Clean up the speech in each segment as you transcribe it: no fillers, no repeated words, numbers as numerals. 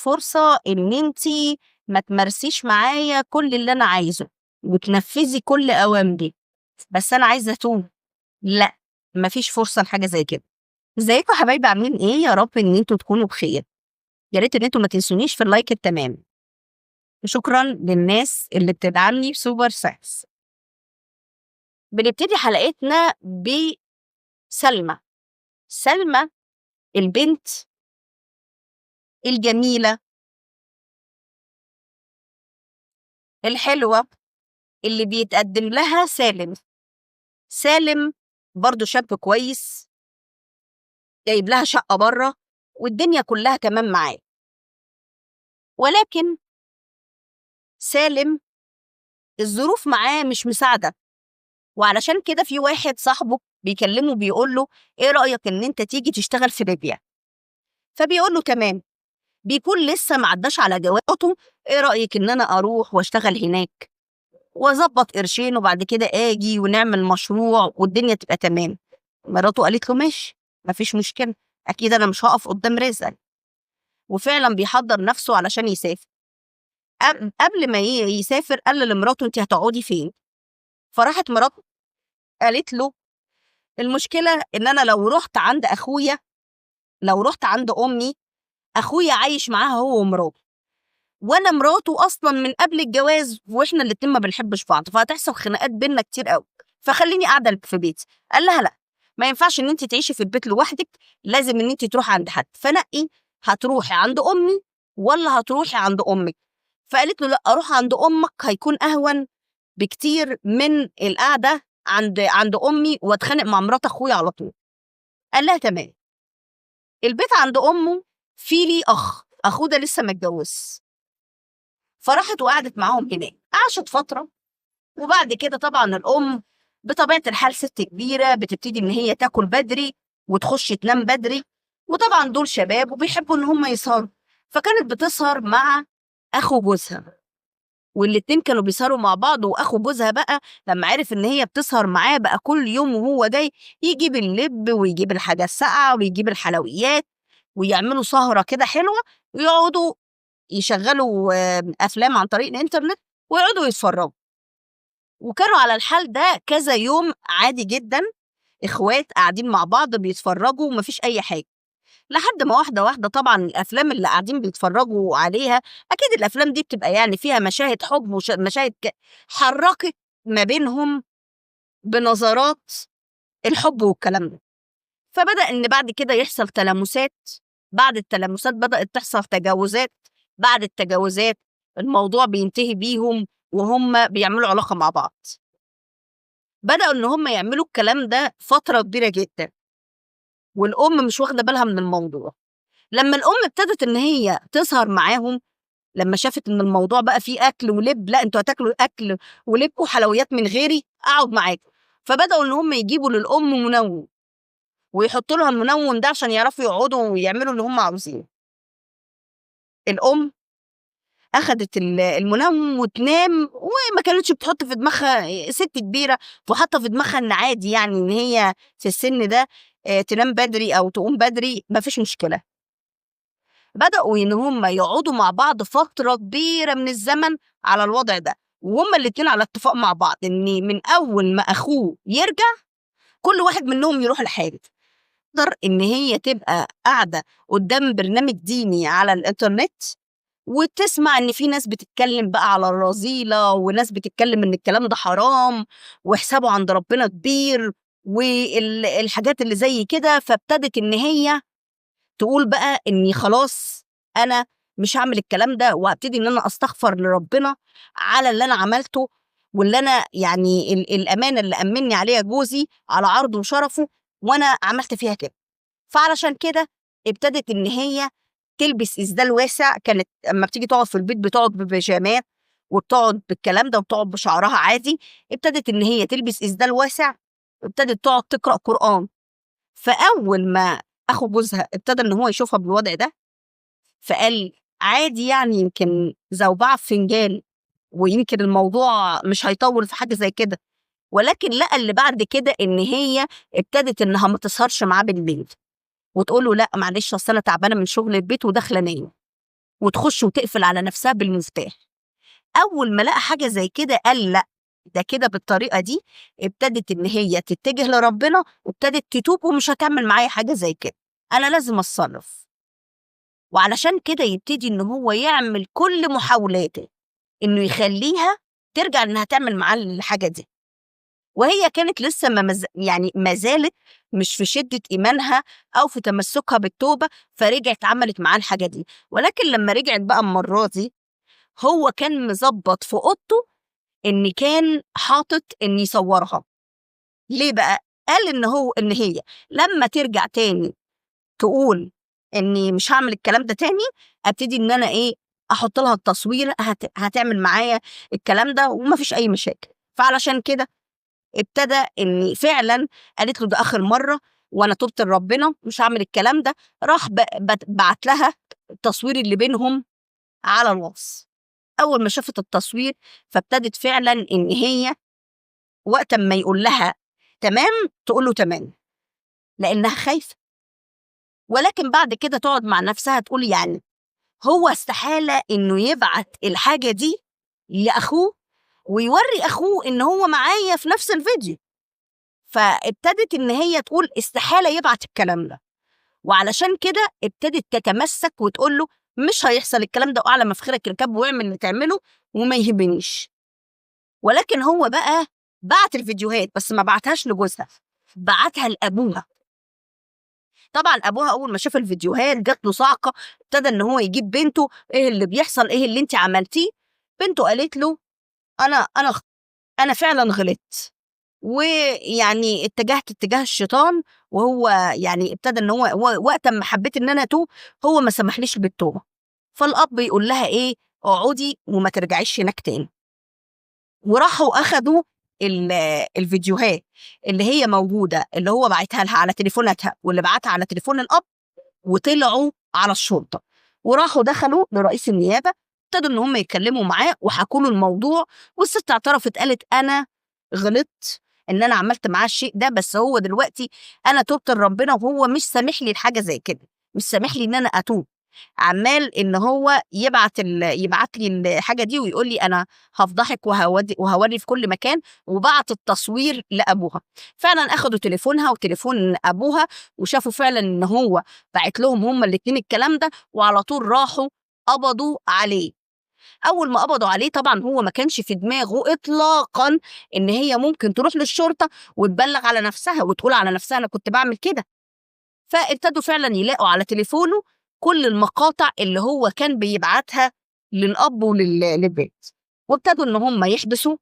فرصة إن أنتِ ما تمارسيش معايا كل اللي أنا عايزه، وتنفذي كل أوامري، بس أنا عايزة أتوب. لأ، ما فيش فرصة لحاجة زي كده. ازيكم يا حبايبي، عاملين إيه؟ يا رب إن أنتم تكونوا بخير. يا ريت إن أنتم ما تنسونيش في ال like التمام. شكرًا للناس اللي بتدعمني ب super thanks. بنبتدي حلقتنا بسلمى. سلمى البنت الجميلة الحلوة اللي بيتقدم لها سالم. سالم برضو شاب كويس، جايب لها شقة بره والدنيا كلها تمام معاه، ولكن سالم الظروف معاه مش مساعدة، وعلشان كده في واحد صاحبه بيكلمه بيقول له ايه رأيك ان انت تيجي تشتغل في ليبيا؟ فبيقول له تمام. بيكون لسه ما عداش على جوازته، ايه رأيك ان انا اروح واشتغل هناك واظبط قرشين وبعد كده اجي ونعمل مشروع والدنيا تبقى تمام. مراته قالت له ماشي، مفيش مشكلة، اكيد انا مش هقف قدام رزقك. وفعلا بيحضر نفسه علشان يسافر. قبل ما يسافر قال لمراته انت هتقعدي فين؟ فراحت مراته قالت له المشكلة ان انا لو رحت عند اخويا، لو رحت عند امي، اخويا عايش معاها هو ومراته، وانا مراته اصلا من قبل الجواز واحنا الاتنين ما بنحبش بعض، فهتحصل خناقات بينا كتير قوي، فخليني قاعدة في بيتي. قال لها لا، ما ينفعش ان انت تعيشي في البيت لوحدك، لازم ان انت تروحي عند حد، فنقي هتروحي عند امي ولا هتروحي عند امك. فقالت له لا، اروح عند امك هيكون اهون بكتير من القعدة عند امي واتخانق مع مرات اخويا على طول. قال لها تمام. البيت عند امه في لي اخ، اخوه ده لسه ما اتجوزش، فراحت وقعدت معاهم هناك، عاشت فترة. وبعد كده طبعا الام بطبيعة الحال ست كبيرة بتبتدي ان هي تاكل بدري وتخش تنام بدري، وطبعا دول شباب وبيحبوا ان هم يسهروا، فكانت بتسهر مع اخو جوزها، والاتنين كانوا بيسهروا مع بعض. واخو جوزها بقى لما عرف ان هي بتسهر معاه بقى كل يوم وهو جاي يجيب اللب ويجيب الحاجة الساقعه ويجيب الحلويات، ويعملوا سهره كده حلوة، ويقعدوا يشغلوا افلام عن طريق الانترنت ويقعدوا يتفرجوا. وكانوا على الحال ده كذا يوم عادي جدا، اخوات قاعدين مع بعض بيتفرجوا ومفيش اي حاجة، لحد ما واحدة واحدة طبعا الافلام اللي قاعدين بيتفرجوا عليها، اكيد الافلام دي بتبقى يعني فيها مشاهد حب ومشاهد حركت ما بينهم بنظرات الحب والكلام ده. فبدا ان بعد كده يحصل تلامسات، بعد التلامسات بدات تحصل تجاوزات، بعد التجاوزات الموضوع بينتهي بيهم وهم بيعملوا علاقة مع بعض. بداوا ان هم يعملوا الكلام ده فترة كبيرة جدا، والام مش واخده بالها من الموضوع. لما الام ابتدت ان هي تسهر معاهم، لما شافت ان الموضوع بقى فيه اكل ولب، لا انتوا هتاكلوا اكل ولب وحلويات من غيري، اقعد معاكم. فبداوا ان هم يجيبوا للام منوم ويحطوا لها المنوم ده عشان يعرفوا يقعدوا ويعملوا اللي هم عاوزينه. الام اخدت المنوم وتنام، وما كانتش بتحط في دماغها، ست كبيرة وحاطه في دماغها ان عادي يعني ان هي في السن ده تنام بدري او تقوم بدري ما فيش مشكلة. بداوا ان هم يقعدوا مع بعض فترة كبيرة من الزمن على الوضع ده، وهم الاتنين على اتفاق مع بعض ان من اول ما اخوه يرجع كل واحد منهم يروح لحاله. تقدر ان هي تبقى قاعدة قدام برنامج ديني على الانترنت وتسمع ان في ناس بتتكلم بقى على الرذيلة، وناس بتتكلم ان الكلام ده حرام وحسابه عند ربنا كبير والحاجات اللي زي كده. فابتدت ان هي تقول بقى اني خلاص انا مش هعمل الكلام ده، وهبتدي ان انا استغفر لربنا على اللي انا عملته، واللي انا يعني الامانة اللي امني عليها جوزي على عرضه وشرفه وانا عملت فيها كده. فعلشان كده ابتدت ان هي تلبس اسدال واسع. كانت اما بتيجي تقعد في البيت بتقعد ببيجامات وبتقعد بالكلام ده وبتقعد بشعرها عادي. ابتدت ان هي تلبس اسدال واسع، ابتدت تقعد تقرا قران. فاول ما اخو جوزها ابتدى ان هو يشوفها بالوضع ده، فقال عادي يعني يمكن زوبعة في فنجان ويمكن الموضوع مش هيطول في حاجة زي كده. ولكن لقى اللي بعد كده ان هي ابتدت انها ما تسهرش معاه بالليل وتقول له لا معلش اصل انا تعبانة من شغل البيت وداخله نايم. وتخش وتقفل على نفسها بالمفتاح. اول ما لقى حاجة زي كده قال لا، ده كده بالطريقة دي ابتدت ان هي تتجه لربنا وابتدت تتوب ومش هتعمل معايا حاجة زي كده، انا لازم اتصرف. وعلشان كده يبتدي ان هو يعمل كل محاولاته انه يخليها ترجع انها تعمل معاه الحاجة دي. وهي كانت لسه يعني ما زالت مش في شده ايمانها او في تمسكها بالتوبة، فرجعت عملت معاه الحاجة دي. ولكن لما رجعت بقى المرة دي هو كان مظبط في اوضته ان كان حاطط ان يصورها. ليه بقى؟ قال ان هي لما ترجع تاني تقول اني مش هعمل الكلام ده تاني، ابتدي ان انا ايه، احط لها التصوير، هتعمل معايا الكلام ده ومفيش اي مشاكل. فعلشان كده ابتدى ان فعلا قالت له ده اخر مرة وانا تبت لربنا مش هعمل الكلام ده. راح بعت لها التصوير اللي بينهم على الواتس. اول ما شافت التصوير فابتدت فعلا ان هي وقت ما يقول لها تمام تقول له تمام، لانها خايفة. ولكن بعد كده تقعد مع نفسها تقول يعني هو استحالة انه يبعت الحاجة دي لاخوه ويوري اخوه ان هو معايا في نفس الفيديو. فابتدت ان هي تقول استحالة يبعت الكلام ده، وعلشان كده ابتدت تتمسك وتقول له مش هيحصل الكلام ده، واعلى مفخرك الكب واعمل اللي تعمله وما يهمنيش. ولكن هو بقى بعت الفيديوهات، بس ما بعتهاش لجوزها، بعتها لابوها. طبعا ابوها اول ما شاف الفيديوهات جات له صعقه، ابتدى ان هو يجيب بنته، ايه اللي بيحصل، ايه اللي انت عملتيه؟ بنته قالت له انا فعلا غلطت، ويعني اتجهت اتجاه الشيطان، وهو يعني ابتدى ان هو وقت ما حبيت ان انا اتوب هو ما سمحليش بالتوبة. فالاب يقول لها ايه، اقعدي وما ترجعيش هناك تاني. وراحوا اخدوا الفيديوهات اللي هي موجودة اللي هو بعتها لها على تليفوناتها واللي بعتها على تليفون الاب، وطلعوا على الشرطة وراحوا دخلوا لرئيس النيابة، ابتدوا ان هم يتكلموا معاه وحكوا له الموضوع. والست اعترفت قالت انا غلطت ان انا عملت معاه الشيء ده، بس هو دلوقتي انا تبت لربنا وهو مش سامح لي الحاجة زي كده، مش سامح لي ان انا اتوب، عمال ان هو يبعت لي الحاجة دي ويقول لي انا هفضحك وهوري في كل مكان. وبعت التصوير لابوها. فعلا اخدوا تليفونها وتليفون ابوها وشافوا فعلا ان هو بعت لهم هما الاثنين الكلام ده، وعلى طول راحوا قبضوا عليه. اول ما قبضوا عليه طبعا هو ما كانش في دماغه اطلاقا ان هي ممكن تروح للشرطة وتبلغ على نفسها وتقول على نفسها انا كنت بعمل كده. فابتدوا فعلا يلاقوا على تليفونه كل المقاطع اللي هو كان بيبعتها للاب وللبنت، وابتدوا ان هم يحبسوا.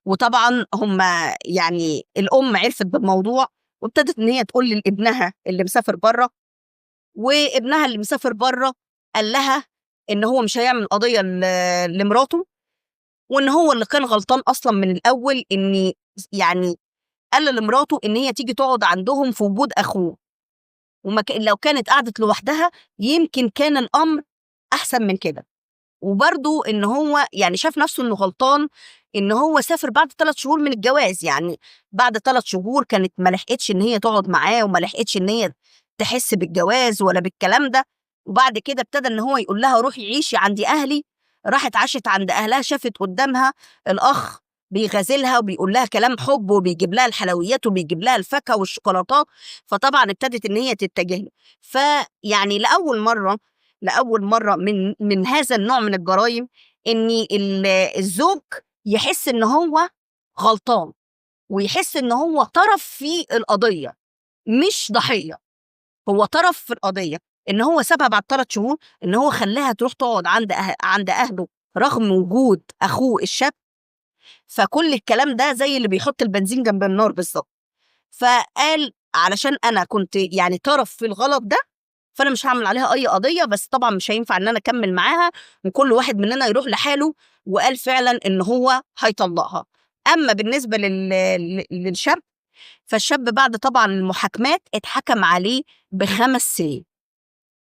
وطبعا هم يعني الام عرفت بالموضوع وابتدت ان هي تقول لابنها اللي مسافر بره، وابنها اللي مسافر بره قال لها ان هو مش هيعمل قضية لمراته، وان هو اللي كان غلطان اصلا من الاول، ان يعني قال لمراته ان هي تيجي تقعد عندهم في وجود اخوه، لو كانت قعدت لوحدها يمكن كان الامر احسن من كده. وبرده ان هو يعني شاف نفسه انه غلطان ان هو سافر بعد 3 شهور من الجواز، يعني بعد 3 شهور كانت ما لحقتش ان هي تقعد معاه وما لحقتش ان هي تحس بالجواز ولا بالكلام ده. وبعد كده ابتدى ان هو يقول لها روحي عيشي عند اهلي، راحت عاشت عند اهلها، شافت قدامها الاخ بيغازلها وبيقول لها كلام حب وبيجيب لها الحلويات وبيجيب لها الفاكهة والشوكولاتات، فطبعا ابتدت ان هي تتجه له. فيعني لاول مرة من هذا النوع من الجرائم ان الزوج يحس ان هو غلطان ويحس ان هو طرف في القضية مش ضحية، هو طرف في القضية، ان هو سابها بعد 3 شهور، ان هو خلاها تروح تقعد عند اهله رغم وجود اخوه الشاب. فكل الكلام ده زي اللي بيحط البنزين جنب النار بالظبط. فقال علشان انا كنت يعني طرف في الغلط ده فانا مش هعمل عليها اي قضية، بس طبعا مش هينفع ان انا اكمل معاها وكل واحد مننا يروح لحاله. وقال فعلا ان هو هيطلقها. اما بالنسبة للشاب، فالشاب بعد طبعا المحاكمات اتحكم عليه ب5 سنين.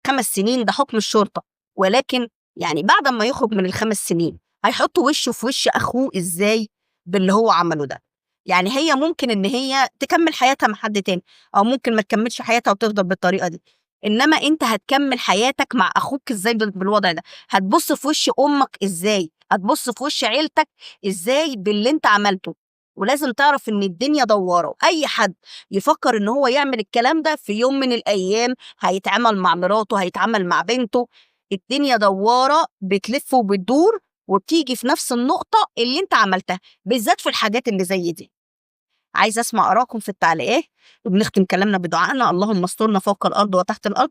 5 سنين ده حكم الشرطة، ولكن يعني بعد ما يخرج من ال5 سنين هيحط وشه في وش اخوه ازاي باللي هو عمله ده؟ يعني هي ممكن ان هي تكمل حياتها مع حد تاني، او ممكن ما تكملش حياتها وتفضل بالطريقة دي. انما انت هتكمل حياتك مع اخوك ازاي بالوضع ده؟ هتبص في وش امك ازاي؟ هتبص في وش عيلتك ازاي باللي انت عملته؟ ولازم تعرف ان الدنيا دواره، اي حد يفكر ان هو يعمل الكلام ده في يوم من الايام هيتعامل مع مراته، هيتعامل مع بنته. الدنيا دواره بتلف وبتدور وبتيجي في نفس النقطة اللي انت عملتها، بالذات في الحاجات اللي زي دي. عايزه اسمع ارائكم في التعليقات، وبنختم كلامنا بدعائنا: اللهم استرنا فوق الارض وتحت الارض.